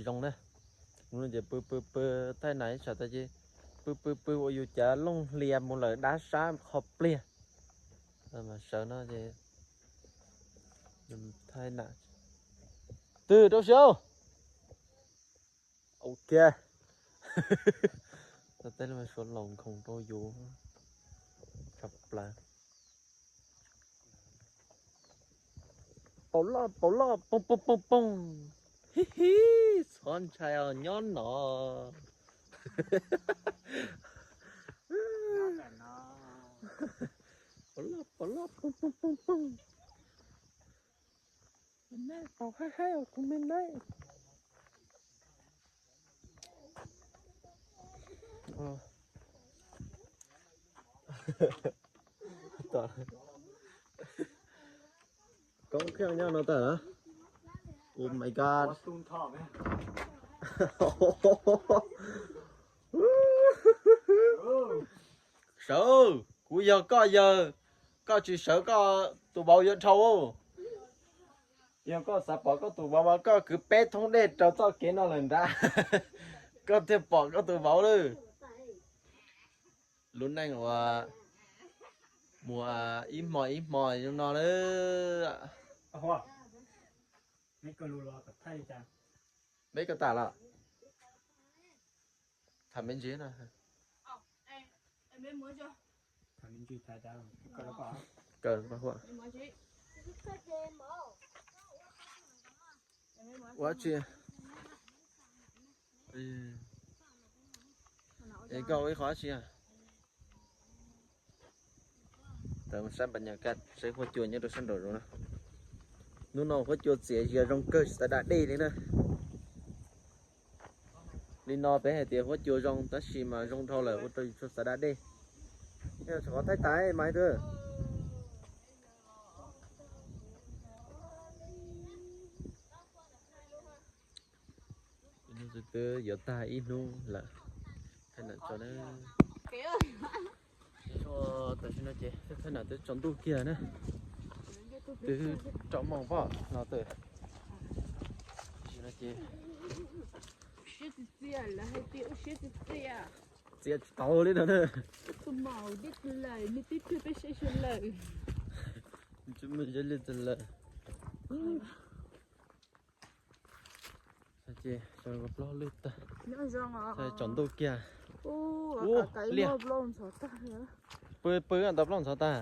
Zoo na. Hnub no ces pw pw pw thaij nas ib tsam tas ces pw pw pw ua yus cav looj hlias mus lawm dab sab qhov pliag. Mas sawv no ces thaij nas. Twg rau siab? Ok. Tau tej lub suav laus nkhoos rau yus tshaj plaws. Paus loj paus loj poob poob poob poob. Hi hi, txhob ntshai os nyob no. Paus loj paus loj poob poob poob poob. Tus me paus haib haib os tus me na. Koob khiaj nyob no tas. Oh my god. Sawv, kuv yog koj yawg, koj tsis sawv koj tus vauv yuav dhau. Yog koj xav pom koj tus vauv mas koj kwv peb thoob dej rau txoj kev no lawm nrad, koj thiaj pom koj tus vauv lawm. Lub neej uas mus ib hmo ib hmo zoo no lawm. Peb koj tas los? Tham me ntsis no. Kaw, ua tsi? Es koj ua ib qho tsi? Tawm mus saib npas nyas kaj saib huab cua nyob rau sab nraum zoov na. Hnub no huab cua txias zias zoo kawg tsis tau da dej li na. Li no peb hais tias huab cua zoo tab sis mas zoo dhau lawm ua rau yus tsis tau da dej. Qhov thaij tas mas twb. Hnub twb yuav tag ib hnub lawm. Thaij nam tso na. Tam sim no ces thaij nam twb tsaus ntuj kiag na. Twb rau moos pom no twb. Tam sim no ces txias tsis tau li no na. Tsis muaj li lawm. Ces plaub lwj tag, tsaus ntuj kiag. Ub, liaj. Pw pw ntawd plaub ntxhov tag.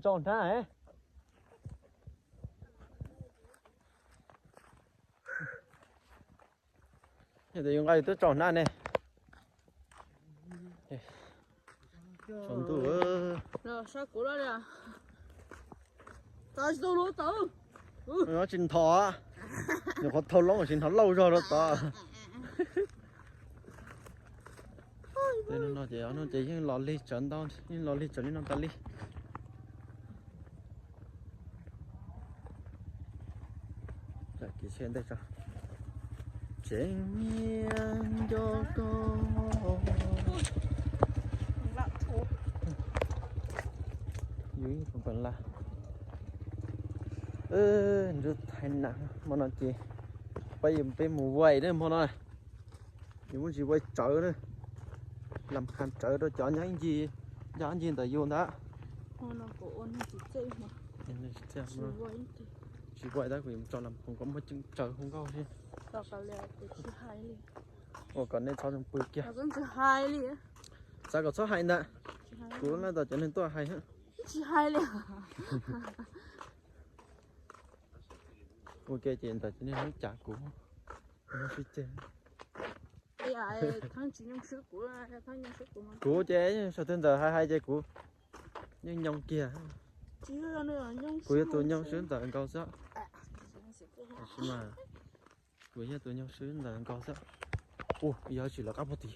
Tsaus hnab. Yog tias yus nqa yus twb tsaus hnab ne. Tsaus ntuj. Tsis nthos, nws qhov thau loob tsis hnov lauj zog rau tod. Tej no ces, no ces yeej los lig tsawv ntau, yeej los lig tsawv li no tas li. Tseem nyiam nco koj. Yus ib pam la. Nrub thaiv na, hmo no ces peb, peb mus vais na hmo no. Yus muab ntsis vais tsawv na, lam khas tsawv rau cov nyob ib ncig, nyob ib ncig ntawm yus ntag. Tsis vais tab kuv yuav tso lam khoom kom muaj ceem tsawv hu nkauj thiab. Ua kom nej txhob zoo pw kiag. Xav kom txhob hais ntag, kuv laj tos cov neeg tuaj hais. Ua ke ces ntawm cov neeg hnub cas kuv sib ceg. Kuv ces saum twg ntawm hais hais ces kuv yeej nyoo kiag. Kuv yog tus nyoo swb ntawm nkaus xwb. Tab sis mas kuv yog tus nyoo swb ntawm nkaus xwb. Ua, yog tsis lawv qab puag tid.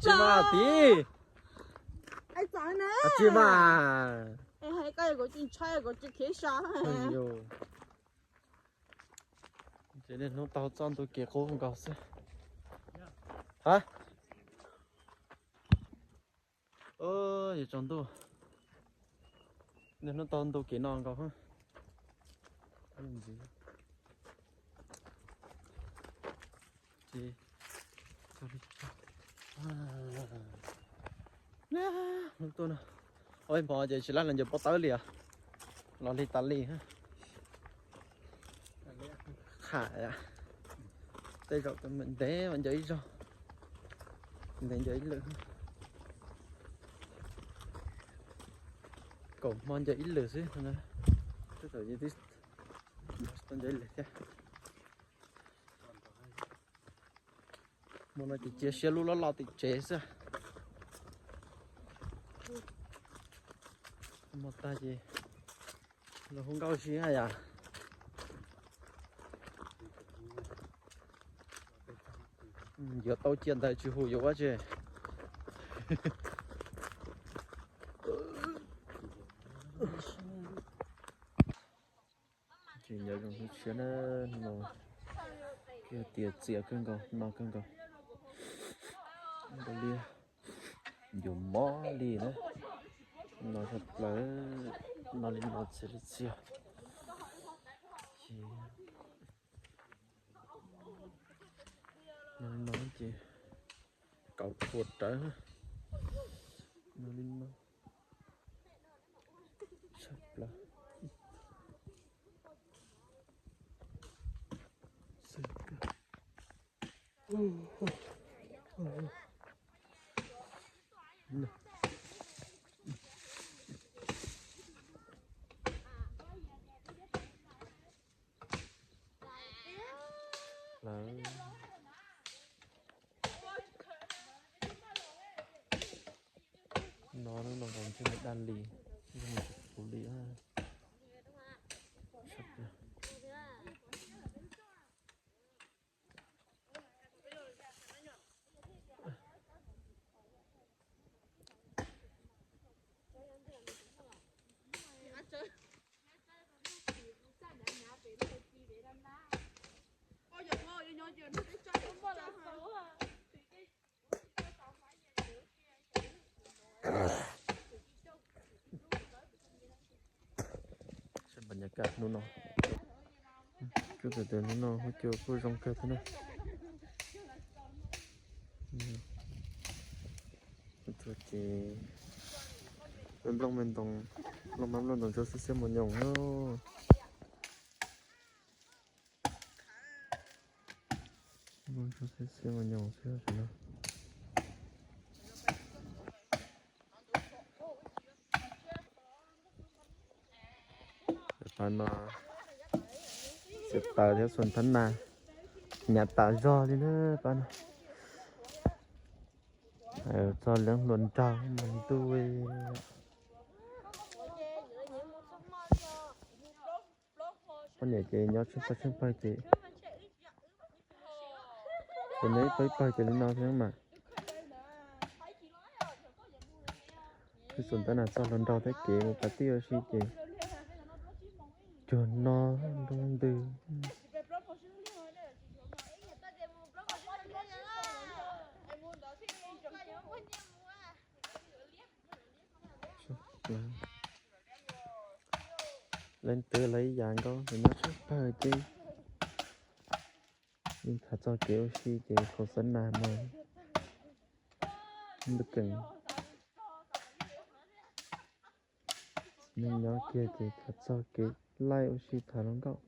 Tsis mas tid. Tsis mas. Ces niaj hnub taug txoj ntu kev qub nkaus xwb. Ha. Yuav tsaus ntuj, niaj hnub tau ntu kev no nkaus. Ces tuaj no, oj, hmo ces tsis lab los ncaws pob tawb li os. Los li tas li. Qham, tej zaum ntev mas ncaws ib zaug, ntev ncaws ib lwm. Kaum hmo ncaws ib lwm xwb, tau ncaws ib lwm thiab. Hmo no ces cia siab lub loj loj tim tsev xwb. Hmo tag ces los hu nkauj si yam. Yuav tau cia ntawd tsis hu yuav ua tsi. Tsis nyob zoo hwj tshiab na, no kawg tias txias kawg nkaus, no kawg nkaus. Nkaus li, yuav mob li na, no tshaj plaws, no li no txias li txias. No li no ces kaum puas rawv, no li no tshaj plaws. Lawv no, no nkaus ntsej muag daj li, ntsej muag tsis puv li. Saib npa nyas kaj hnub no, kuj txawm tias hnub no huab cua kuj zoo kawg thiab na. Ces nplooj me ntoos, nplooj mab nplooj ntoos ntsuab xiab xiab mus nyoos na. Nplooj ntsuab xiab xiab mus nyoos xwb no. Pab no txiav taws thiab xuas thab nas, hnyav tas zog li na pab no. Txog leej hluas nraug mas ntuj. Poj niam ces nyob tsheej pawg tsheej pawg ces, ces nyob ib pawg ib pawg ces li no thiab mas. Peb xuas thab nas txog hluas nraug thiab kev mus pas tij ua si ces cuag no nroo ntws. Leej twg los ib yam nkaus, nws nyob tsheej pawg ces yeej tham txog kev ua si ces khaus xab nas mas ntuj keem. Neeg nyob kiag ces tham txog kev laij ua si tham hluas nkauj.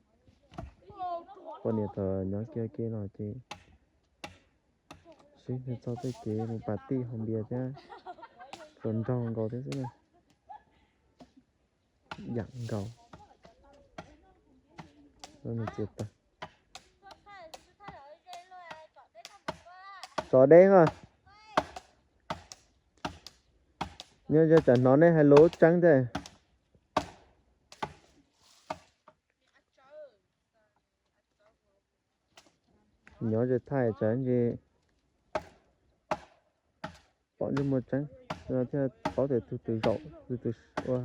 Poj niam thaum nyob kiag ke no ces sib ntsib txog tej kev mus pas tij haus npias thiab hluas nraug nkaus thiab xwb na. Yam nkaus. Tso deb os. Nyob zoo, tsam hnov nej hais lus tseeb thiab. Nyob ze thaij tsam ntshe pom ntsej muag tseeb, no thiaj paub tias tus twg zaum tus twg ua.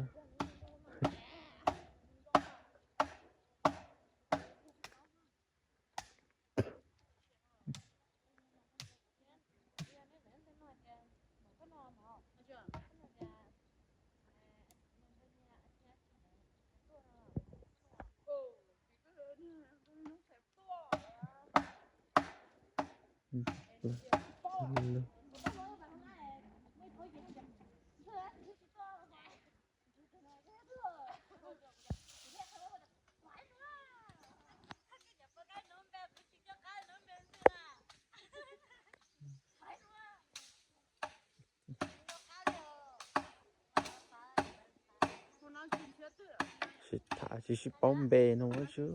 Ces tham tsis sib paub npe no tsw.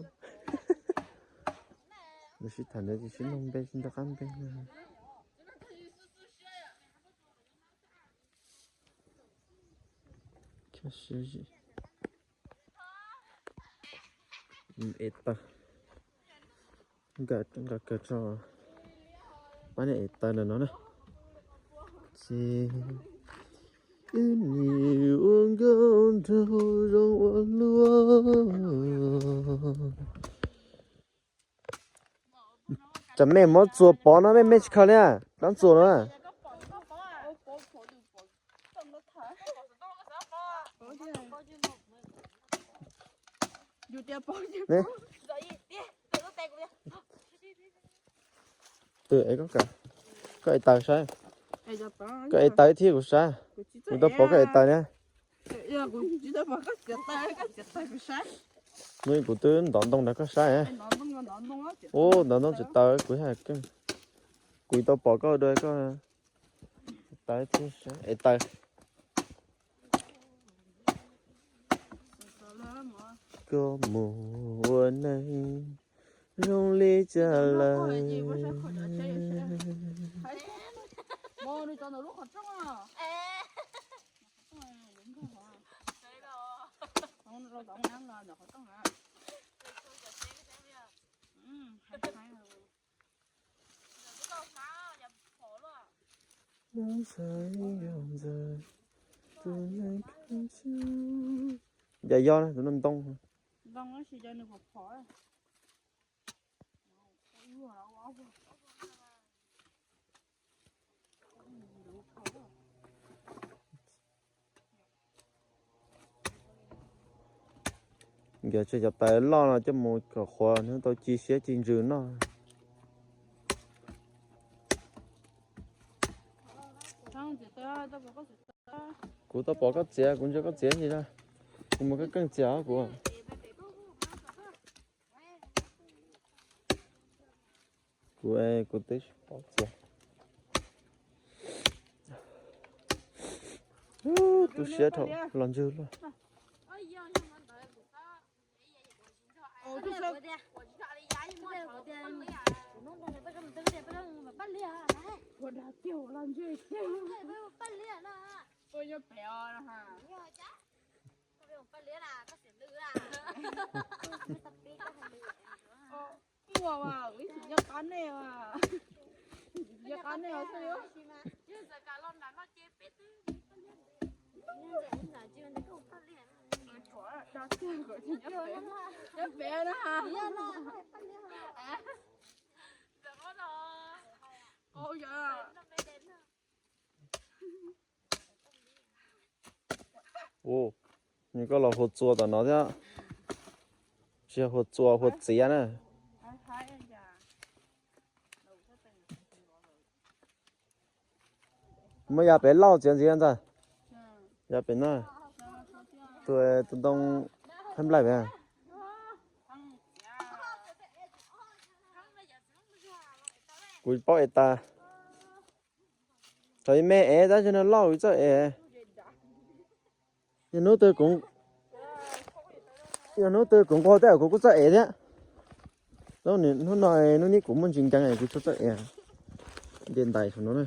Nws sib tham ntawd tsis sib nug npe, tsis nco qab npe. Es taw, nqa kawg tso, pab niag es taw ntawm no na. Ces wb nim ua nkauj nraug zoo ua luaj. Tsam mej muab txuas pov no mej, mej tsis khaws li, rov txuas no. Koj es taw saib, koj es taw thiab kuv saib, kuv tau pov koj es taw na. Hnub kuv twb ntov ntoo nrog koj saib. Ub, ntov ntoo tsis taw, kuv, kuv tau pov koj dua koj taw thiab saib es taw. Koj mus ua neeg zoo li cas lawm? Yog yog tus no ntoo. Nkawd tso cov taws loj no coj mus kom qhuav hnub tau ci siab ci ntsws noj. Kuv tau pom koj txiav, kuv ntsia koj txiav li na. Kuv mus koj keej txiav kuv. Kuv, kuv twb tsis paub txiav. Tu siab dhau los ntswg luaj. Ua mas wb tsis nco qab nej as. Yog txawm kam los nram no ces peb twb nyob pem na. Ua, nws koj los hua txua tom no thiab. Tsis yog hua txua, hua txiav na. Muab ya pem lauj txiav ntxiv ntxawg. Ya pem no. Tus, tus ntoo thaib nplaig pem. Kuv paub es tas. Thaum ib me es tab sis no lauj kuv txawj es. Yog hnub twg kuv, yog hnub twg kuv nquag tej kuv kuj txawj es thiab. Hnub no hnub nib kuv muaj ntsis nkees kuv txawj txawj es. Nce ntais saum no na.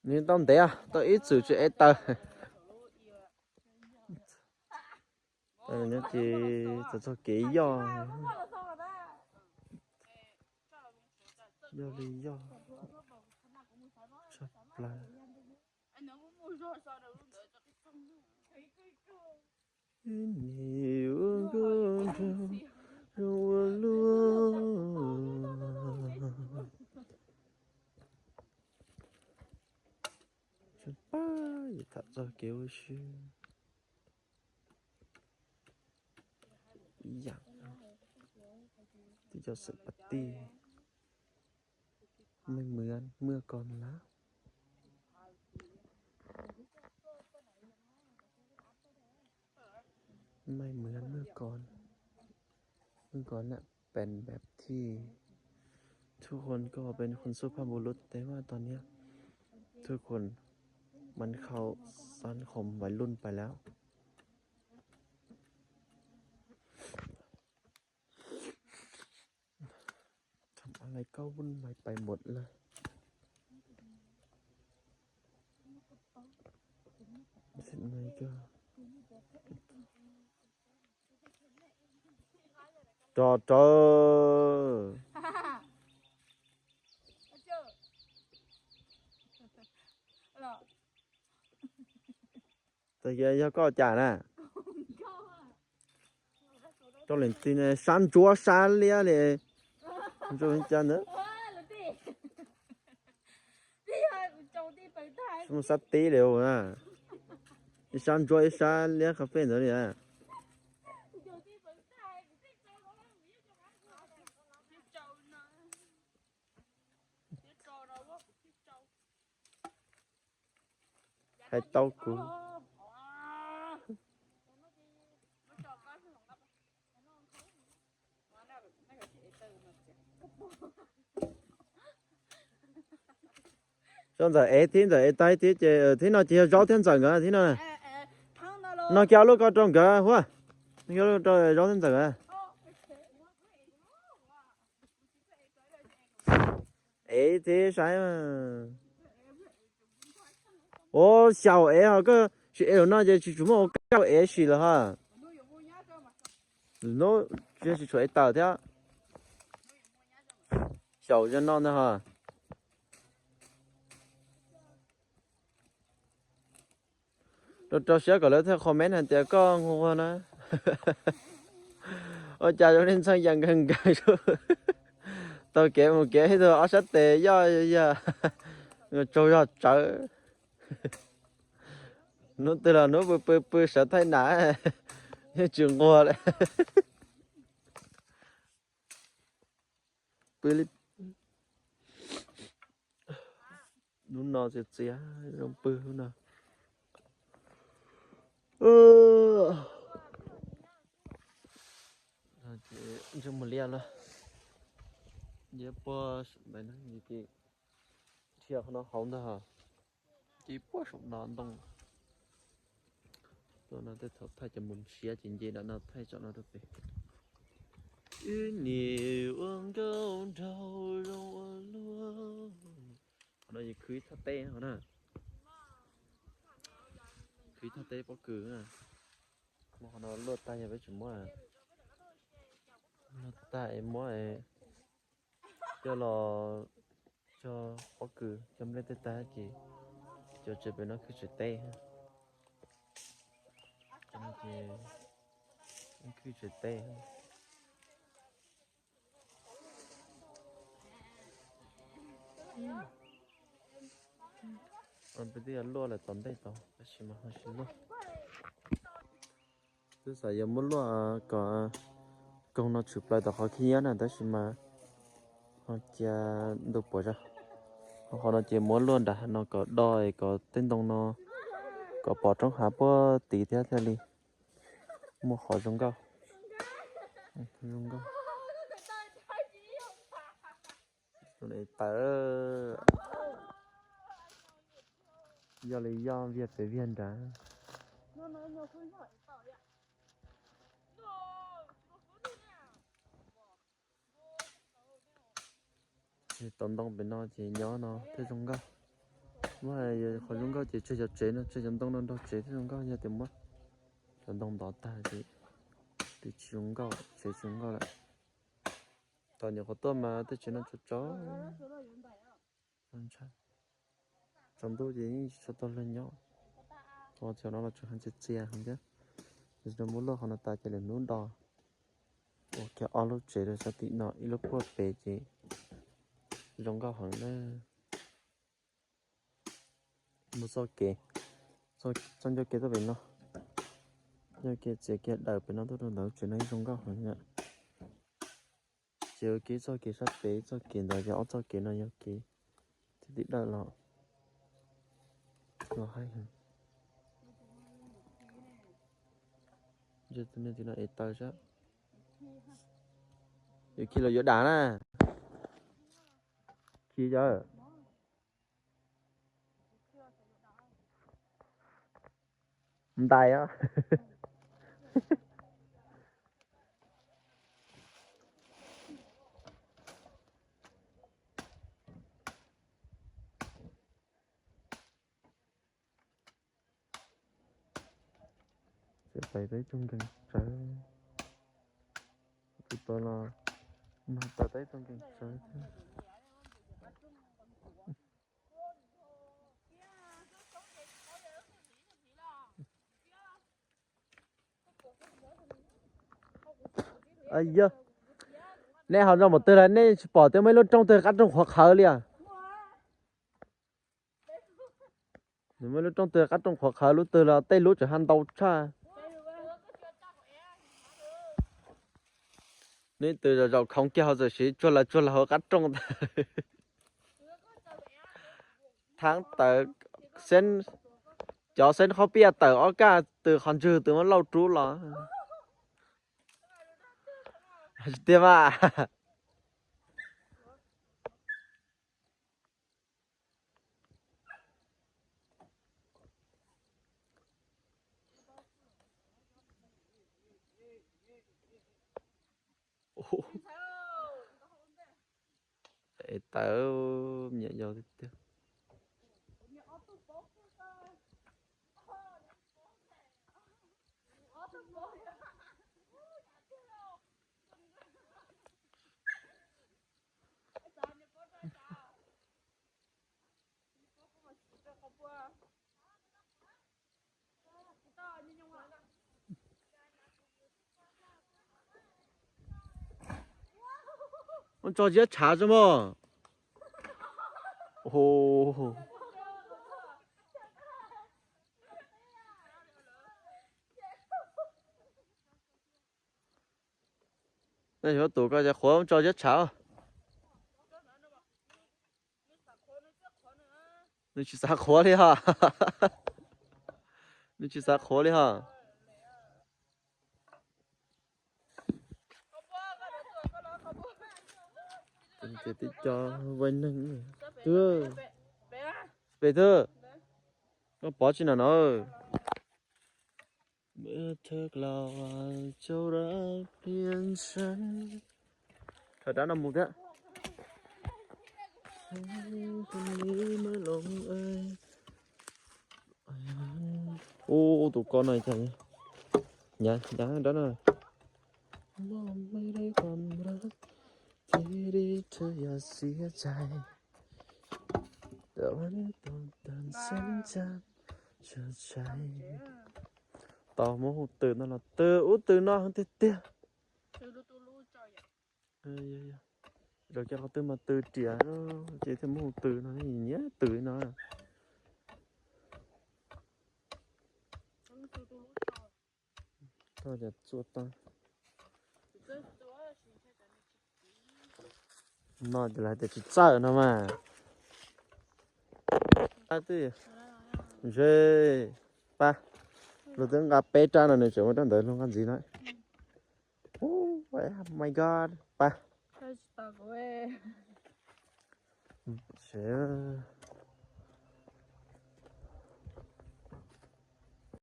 Nws tau ntev, tau ib txwm tsis ev taws. Nyob ces txog txog kev yoj, yog li yoj tshaj plaws. Ib nim ua nkauj nraug zoo ua luaj. Pab yus tham txog kev ua si ib yam, twb cov xeem pas tij, mej mws muaj ko lawm. Mej mws muaj ko. ก็น่าเป็นแบบที่ทุกคนก็เป็นคนสุภาพบุรุษ แต่ว่าตอนเนี้ยทุกคนมันเข้าสังคมวัยรุ่นไปแล้ว ทำอะไรก็วุ่นวายไปหมดเลย เสร็จไหมก็ Tso rawv. Tab yog koj cas na? Rau leej twg sab ntsuab sab liab li. Ntsuab cas ntawd. Mus sab tib li na. Ib sab ntsuab ib sab liab kha fej ntawd li na. Hais tau kuv. Zaub ntxawm ev thib, ntxawm ev tau thib ces thib no ces yog zaub thiab ntxawm nkawd thib no. No kiag lub ko rau nkawd huab. No kiag lub rau zaub thiab ntxawm nkawd. Ev thib saib. Ua xyaum ev ho koj tsis ev lawm no ces tsis tshua muaj ua kaj ev sim lawm ha. Hnub tsis tshua ev tawm thiab. Xyaum zog no ntag ha. Rau rau siab kom lawv thiaj comment hais tias koj nquag na. Ua cas zoo li ntxhee yam nkawg nkawg. Taug kev mus kev ib tug ob sab tes yoj yog tsaug zog tsawv. Hnub twg los hnub pw pw pw sawv thaij nas, yeej tsis nquag lawm. Pw li. Hnub no txias txias zoo pw hnub no. Ntsej muag liab lawm. Nce puag saum ntawd na, ces dhia qhov no hauv ntag, ces puag saum no ntoo. Tuaj no tej thaum thaij cov mus siav ces nce nram no thaij tsom no rau pem. Wb nim ua nkauj nraug zoo ua luaj. Qhov no yus khwv ib thaj teb no na. Khwv ib thaj teb pob kws na. Muab qhov no luaj tag yog peb tsis muab. Luaj tag es muab coj los cog pob kws cog nplej tej tag ces cov tsev pem no khwv tsev teb. Ces khwv tsev teb. Peb twb yuav luaj lawm tom ntej tod tab sis mas ho tsis luaj. Twb xav yuav muab luaj kom koog no tshwm plaws tom qhov khib nyiab na tab sis mas ho cia ntuj puas zog. Qhov no ces muab luaj nram hav no kom do es kom tej ntoo no kom pom roob hav puag tid thiab thiaj li muaj qhov zoo nkauj. Zoo nkauj. Tus no tawv. Yog li yog viag pem viag nrad. Ces tom ntoo pem no ces nyob no thiaj zoo nkauj. Muab hais qhov zoo nkauj ces tseg cov tsev no, tseg cov ntoo no nrog tsev thiaj zoo nkauj, yog tias muab cov ntoo ntov tag ces twb tsis zoo nkauj, tsev tsis zoo nkauj lawm. Thaum nyuam qhuav tuaj mas tej tsev no tsaus tsaus. Tsaus ntuj ces yeej tsis tshua tau leeg nyob. Qhov no los tseem heev txias txias heev thiab. Ces muab luaj qhov no tas ces lwm hnub do ua kiag ob lub tsev rau sab tim no, ib lub puag pem ces zoo nkauj heev na. Mus txoj kev, txoj ncauj kev tuaj pem no, ncauj kev txiav kiag daws pem no tuaj rau ntawd, tsev no yeej zoo nkauj heev na. Ces ua kev txoj kev sab pem, txoj kev ntawd ces ob txoj kev no yog kev thib tim dawm los, los haib heev. Tus niag tim no ev taw sab. Yus khi los yuav dam na. Khi yawg. Ntais os. Txawm pais tau ib tsoog nkees tsawv. Tus tod los mas pais tau ib tsoog nkees tsawv thiab. Yog nej ho nrog mus twg lawm nej tsis pom tias muaj ib lub rooj twg qab rooj qhuav qhawv li os? Nws muaj lub rooj twg qab rooj qhuav qhawv, lub twg los tej lub tseem haj ntau tshaj. Neb twb zaum zaum khoov kiag ho txawm siv tsuag lawv tsuag lawv hauv qab rooj. Thaab tawm, cov xeeb qhob piaj tawm ob kaj tws qhov ntswg tws muab lauj rub los. Tiag mas. Es tawm nyiam yau tiag tiag. Ua tso ziab tshav tso mog. Nej yuav tus koj cov qhuav tso ziab tshav. Nws tsis xav qhuav li ho. Nws tsis xav qhuav li ho. Ces tib co vai neeg. Twb, pem twb, koj pov tsis nam no. Thawj dab no mus thiab. Ub, tus ko no cas, nyav nyav dab no. Tau muab hu tws no los tws ub tws no tiag tiag. Rau kiag qhov twg mas tws riam ces thiaj muab hu tws no, nyiam tws no. Txua tau. No ces lawv tias tsis txawj no mas. Ze, pa, luag twb nqa peb rab no nws tseem muaj rab ntawd luag nqa ntxiv no. Oh my god, pa.